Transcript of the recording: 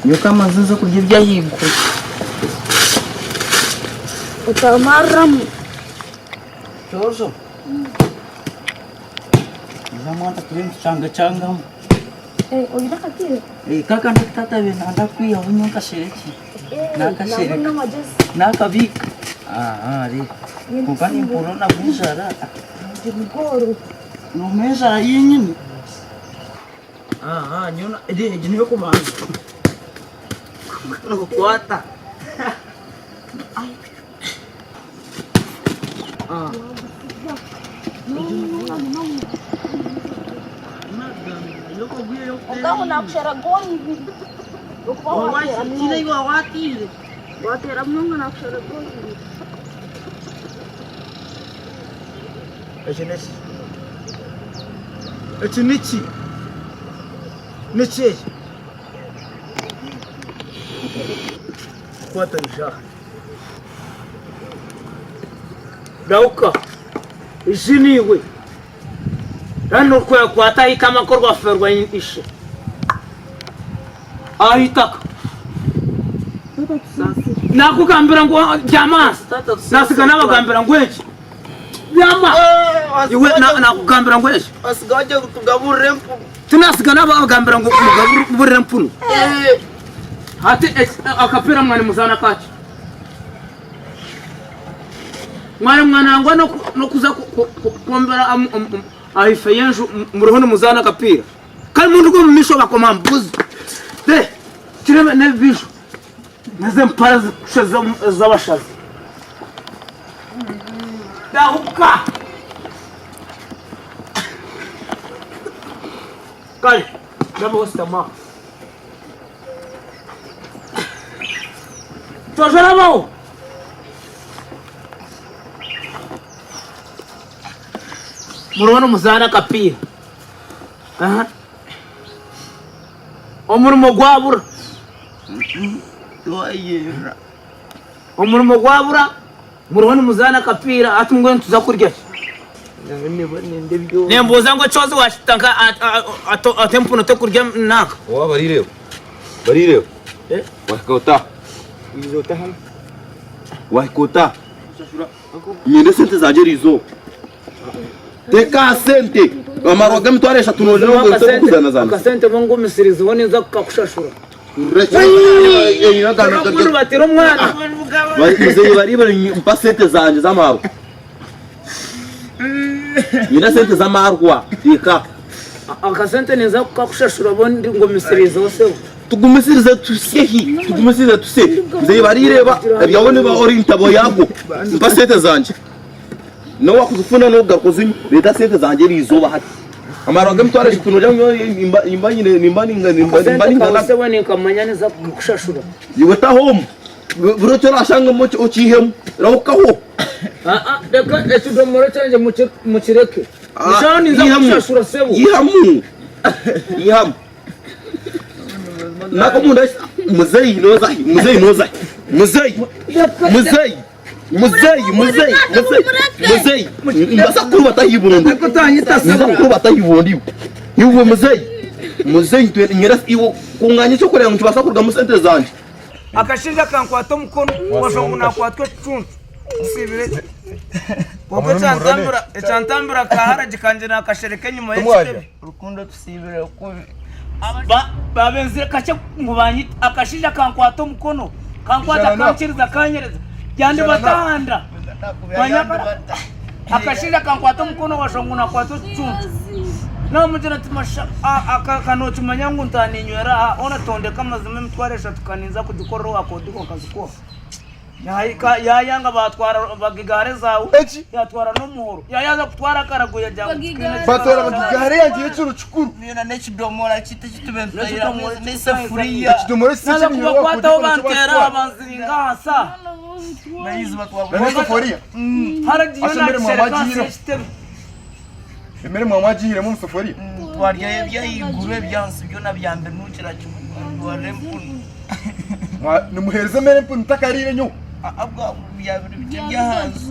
Nyowe kamaze nze kurya eby'ahaiguru. Otamariramu. Kyojo. Ija mwana turiyo nitucangachangamu. Eh, oine akatire? Eh, kaka ndi tata abaire nayenda kukwihaho nyowe nkashereki. Eh, Nakashereka. nabwo n'amagezi. Nakabiika. Aha, reeba. Kwonka nimpurira nabwo enjara. Ndi Noomanya enjara yenyini. Aha, nyowe egi niyo kubanza. Nokwata. Okaho nakushara goal ibiri. Okuba wateera munonga. Wateera munonga nakushara goal ibiri. Eki niki? Eki niki? Niki eki? Kwata ija aha. Rahuka, ija naiwe. Kandi orikwekwata aha itama nk'orwafeerwa ishe. Aha itaka. Nakugambira ngu byama ahansi. Nasiga nabagambira ngu eki. Byama. Iwe nakugambira ngu eki. Wasiga wagira ngu tugaburire empunu. Tinasiga nabagambira ngu mugaburire empunu. Hati akapiira mwani muzaana kaki? Mwari mwanangwa n'okuza kwombera ahaifo y'enju muriho nimuzaana akapiira. Kandi munduga omu maisho bakoma mbuzi. De kirebe n'ebibijo n'ez'empare zikushusha ez'abashazi. Ndahuka. Kare ndabaho sitama. Tojarabaho. Muriho nimuzaana akapiira. Aha. Omurimo gwabura. Twayera. Omurimo gwabura muriho nimuzaana akapiira hati mbwenu nituza kurya ki? Nimbuuza ngu ekyozi wakita nka ati empunu tekurya nanka. Owa barireeba barireeba wahika ota wahika ota nyenda esente zangye eriizooba teeka aha sente amarwa g'emitwaro eshatu nogira ngu ori kuzanazana Akasente bo ngumisirizeho ninza kukakushashura. Batira omwana. Muzeeyi bariiba mpa sente zangye z'amarwa Nyine sente z'amarwa teeka. Akasente ninza kukakushashura bo ngumisirizeho sebo. Tugumisirize tusye hi tugumisirize tusye muzeeyi barireeba ebyawe niba ori ntabo yaago mpa sente zangye Nobu wakuzifuna nokugaruka ozinywe reeta sente zangye eriizooba hati. Amarwa g'emitwaro eshatu nogira ngu nyowe nimba nimba nyine nimba nimba nimba Akasente kawe ningana. sebo ninkamanya ninza kukakushashura. Iwe taho omu buri eki orashangemu okiihemu rahukaho. Aa reka ekidomora kyangye mukireke. Nshaho ninza kukushashura sebo. Ihamu ihamu nakomunda muzeyi nozahi muzeyi nozahi muzeyi muzeyi Muzeyi, muzeyi, muzeyi, muzeyi, nimbasa kukurubata aha ibondo. Ninza kukurubata aha ibondo iwe. Iwe muzeyi, muzeyi nyera iwe kunganya ekyokureba ngu nikibasa kurugamu sente zangye. Akashaija kankwata omukono washusha ngu nakwatwa ekicuncu nsiibire gye. Kwonka ekyantambira ekyantambira ka haragi kangye nakashereka enyima y'ekitebe. Rukundo tusiibire kubi. Babenzire kakye ngu banyite akashaija kankwata omukono kankwata kankiriza kanyereza yandibata aha nda akashaija kankwata omukono washusha ngu nakwata ekicuncu namugira nti masha ka nokimanya ngu ntaaha ninywera aha hoona tondeka amazima emitwaro eshatu kaninza kugikorera owa kodiko nkazikuha. Yayanga batwara bagigare zawe yatwara n'omuhoro yayaza kutwara akarago yagira ngu tikiine Batwara bagigare yangye y'ekiro kikuru. Myona n'ekidomora kitu ekituba nitutahiramu n'esefuriya. Ekidomora eki Naza tikiri nyowe kubakwataho wakodiko nikyo banteera bakitwara. banziringa ahansi aha. Nayizi Na n'esefuriya. Haragiyo Ase emere nagishereka mwaba ahansi agiihireho. y'ekitebe. Emere mwaba mwagiihiremu omu sefuriya. Twaryayo eby'ahaiguru ebyansi byona byambinukira kimwe twatwara empunu. Nimuheereza emere empunu ntakariire nyowe. Ahabwa byabire bikye by'ahansi.